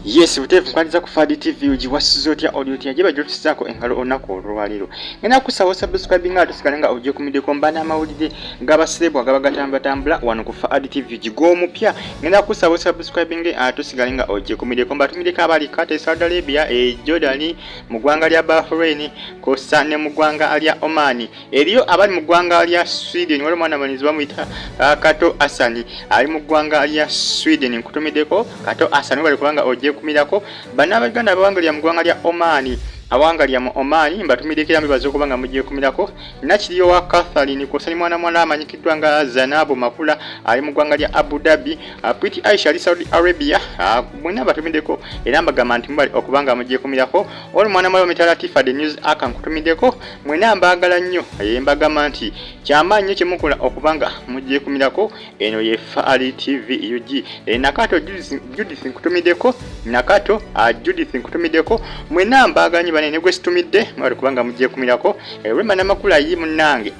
Yes, buteevu nkwaniza ku Fadi TV ugi wasiza otya oli otya gye bajja otusizaako engalo olunaku olwaleero. Ngenda kusaba osubscribe nga tusigale nga ogyekumiddeko mba n'amawulire g'abaserebu agaba gatambulatambula wano ku Fadi TV ugi g'omupya. Ngenda kusaba osubscribe nga tusigale nga ogyekumiddeko mbatumiddeko abali Qatar, Saudi Arabia, e Jordan, mu ggwanga lya Bahrain, kw'ossa ne mu ggwanga lya Oman. Eriyo abali mu ggwanga lya Sweden, waliwo omwana mulenzi bamuyita Kato Asani ali mu ggwanga lya Sweden. Nkutumiddeko Kato Asani, webale kubanga ogyekumirako. Bannabaganda abawangalira mu ggwanga lya Oman, awangalira mu Oman, mbatumiddeko era mbebaza okuba nga mugyekumirako. Nakiriyo wa Catherine kwosa ni mwana muwala amanyikiddwa nga Zanabu Makula ali mu ggwanga lya Abu Dhabi. Pwiti Aisha ali Saudi Arabia. Mwena mbatumiddeko era mbagamba nti mubale okuba nga mugyekumirako. Olwo mwana muwala bamuyita Latifa the News aka, nkutumiddeko. Mwena mbaagala nnyo, mbagamba nti kyamaanyi nnyo kyemukola okuba nga mugyekumirako. Eno ye Faali TV UG. Nakato Judith nkutumiddeko, Nakato Judith nkutumiddeko. Mwena mbaagala nnyo bane ne gwe situmidde, mwebale kubanga mugyekumirako. Rema Namakula yi munnange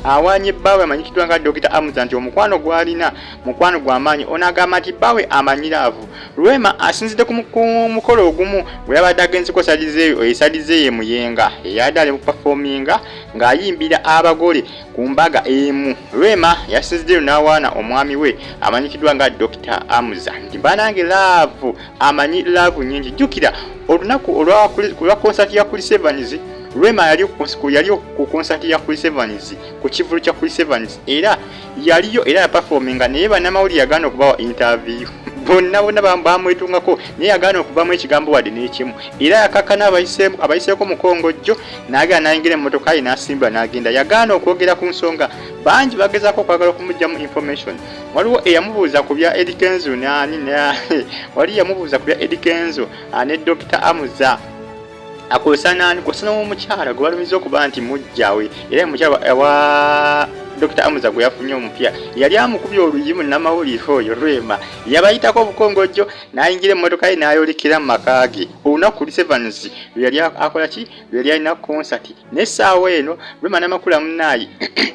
awaanye bbaawe amanyikiddwa nga Dr. Amuza nti omukwano gw'alina mukwano gw'amaanyi. Ono agamba nti bbaawe amanyi love. Rema asinzidde ku mukolo ogumu gwe yabadde agenzeko esalizeeyo Muyenga, eyadde ali mu performinga ng'ayimbira abagole ku mbaga emu. Rema yasinziddeyo n'awaana omwami we amanyikiddwa nga Dr. Amuza nti banange love amanyi love nnyingi. Jjukira olunaku olwa konsati ya Chris Evans, Rema yali ku konsati ya Chris Evans, ku kivvulu kya Chris Evans, era yaliyo era yaperforminga, naye bannamawulire yagaana okubawa interview. Bonna bonna bamwetungako naye yagaana okuvamu ekigambo wadde n'ekimu, era yakakana abayiseeko mukongojjo n'agenda n'ayingira emmotoka ye n'asimbula n'agenda. Yagaana okwogera ku nsonga. Bangi bagezaako okwagala okumugyamu information. Waliwo eyamubuuza ku bya Eddy Kenzo nani, wali yamubuuza ku bya Eddy Kenzo ne Dr. Amuza akozesa nani, kozesa n'omukyala gwe balumiza okuba nti mujjawe, era omukyala wa Dr. Amuza gwe yafunye omupya yali amukubye oluyi. Munnamawulire oyo Rema yabayitako obukongojjo n'ayingira emmotoka ye n'ayolekera mu maka ge olunaku Chris Evans lwe yali akola ki, lwe yali alina konsati. N'essaawa eno Rema Namakula munnaayi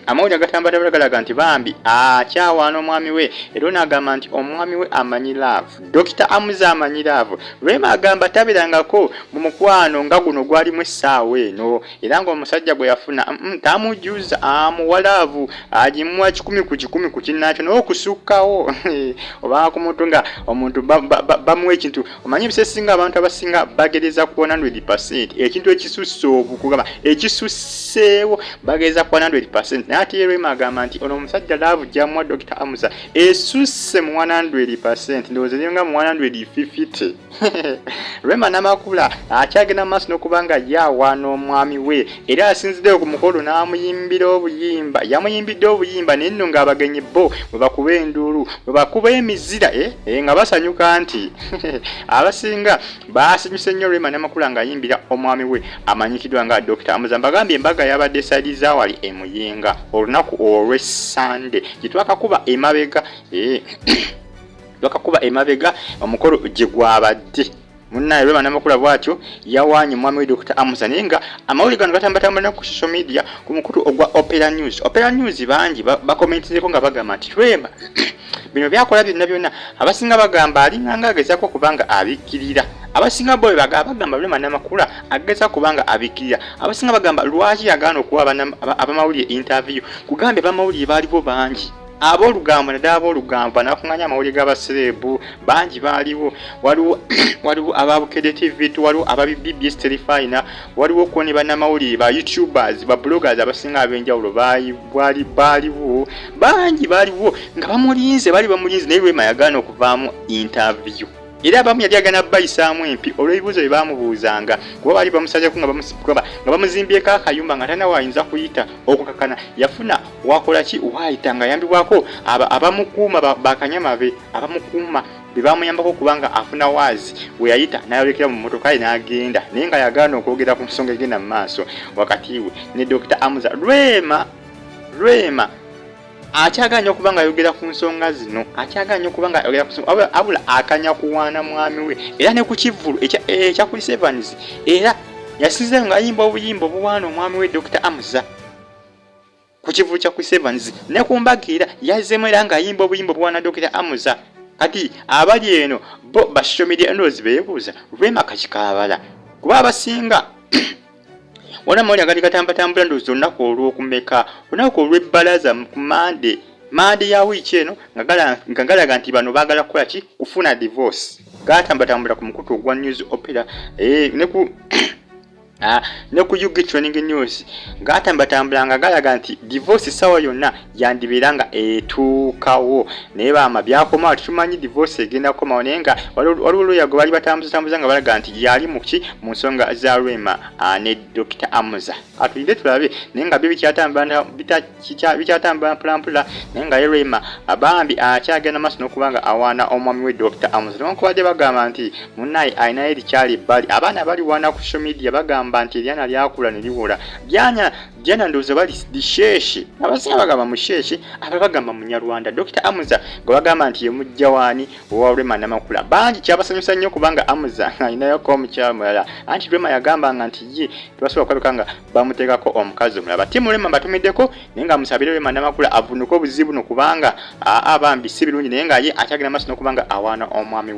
amawulire agatambatambula galaga nti bambi akyawaana omwami we, era ono agamba nti omwami we amanyi love, Dr. Amuza amanyi love. Rema agamba tabeerangako mu mukwano nga guno gwalimu essaawa eno, era ng'omusajja gwe yafuna tamujuza, amuwa love, agimuwa 100% ku kinnaakyo n'okusukkawo. Obanga ku muntu nga omuntu bamuwa ekintu, omanyi ebiseera ebisinga abantu abasinga bagereza ku 100%, ekintu ekisusse obukugamba ekisusseewo bagereza ku 100%. Naye ate Rema agamba nti ono omusajja love gy'amuwa Dr. Amuza esusse mu 100%, ndowooza eringa mu 150. Rema Namakula akyagenda mu maaso n'okuba nga ye awaana omwami we, era asinziddeyo ku mukolo n'amuyimbira obuyimba. Yamuyimbidde obuyimba naye nno ng'abagenyi bo bwe bakuba enduulu, bwe bakuba emizira, nga basanyuka nti abasinga baasanyuse nnyo Rema Namakula ng'ayimbira omwami we amanyikiddwa nga Dr. Amuza. Mbagambye embaga yabadde side zaawali e Muyenga olunaku olw'Essande gye twakakuba emabega, twakakuba emabega omukolo gye gwabadde. Munnaye Rema Namakula bw'atyo yawaanye omwami we Dr. Amuza, naye nga amawulire gano gatambatambula ku social media ku mukutu ogwa Opera News. Opera News bangi bakomentinzeko nga bagamba nti Rema bino byakola byonna byonna, abasinga bagamba alinganga agezaako kubanga abikkirira. Abasinga bo bagamba Rema Namakula agezaako kubanga abikkirira. Abasinga bagamba lwaki yagaana okuwa abamawulire interview? Kugambye abamawulire baaliwo bangi aboolugambo, naddala aboolugambo banakuŋŋanya amawulire g'abasereebu bangi baaliwo. Waliwo aba Bukedde TV, waliwo aba BBS Terefayina, waliwo ko ne bannamawulire ba YouTubers, ba bloggers abasinga ab'enjawulo baaliwo bangi, baaliwo nga bamulinze, baali bamulinze, naye Rema yagaana okuvaamu interview. Era abamu yali agana bayisaamu empi olw'ebibuuzo bye baamubuuzanga, kuba baali bamusajjako nga bamuzimbyeko akayumba nga talina waayinza kuyita okukakana. Yafuna wakola ki, waayita nga ayambibwako abamukuuma, bakanyama be abamukuuma be bamuyambako kubanga afuna waazi we yayita n'ayolekera mu mmotoka ye n'agenda, naye nga yagaana okwogera ku nsonga egenda mu maaso wakati we ne Dr. Amuza. Rema akyaganya okuba nga ayogera ku nsonga zino, akyaganya okuba nga ayogera ku nsonga, abula akanya kuwaana mwami we. Era ne ku kivvulu ekya Chris Evans era yasize ng'ayimba obuyimba obuwaana omwami we Dr. Amuza ku kivvulu kya Chris Evans, ne ku mbaga era yazzeemu era ng'ayimba obuyimba obuwaana Dr. Amuza. Kati abali eno bo ba social media endowoozi beebuuza Rema kakikaabala kuba abasinga wona amawulire agali gatambatambula ndowooza olunaku olwokumeka, olunaku olw'ebbalaza ku Mande, Mande ya wiiki eno, nga galaga nti bano baagala kukola ki? Kufuna divorce. Gatambatambula ku mukutu ogwa News Opera ne ku ne ku UG Training News, gatambatambula nga galaga nti divorce sawa yonna yandibeera nga etuukawo. Naye baama byakomawo, tetumanyi divorce egenda kukomawo, naye nga waliwo lawyer gwe bali batambuzatambuza nga balaga nti yali muki mu nsonga za Rema ne Dr. Amuza. Atulinde tulabe, naye nga byo bikyatambula mpolampola, naye nga ye Rema bambi akyagenda maaso n'okuba nga awaana omwami we Dr. Amuza, newankubadde bagamba nti munnaye alinayo erikyali ebbali. Abaana bali wana ku social media bagamba nti eryana lyakula ne liwola lyanya Diana, ndowooza bali disheeshe, abasinga bagamba musheeshe, aba bagamba munyarwanda. Dr. Amuza gwe bagamba nti ye mujja waani owa Rema Namakula, bangi kyabasanyusa nnyo kubanga Amuza alinayoko omukyala mulala, anti Rema yagambanga nti ye tebasobola kulabika nga bamuteekako omukazi omulala. Team Rema mbatumiddeko, naye nga musabire Rema Namakula avunuke obuzibu buno, kubanga aa bambi si birungi, naye nga ye akyagenda maaso n'okuba nga awaana omwami we.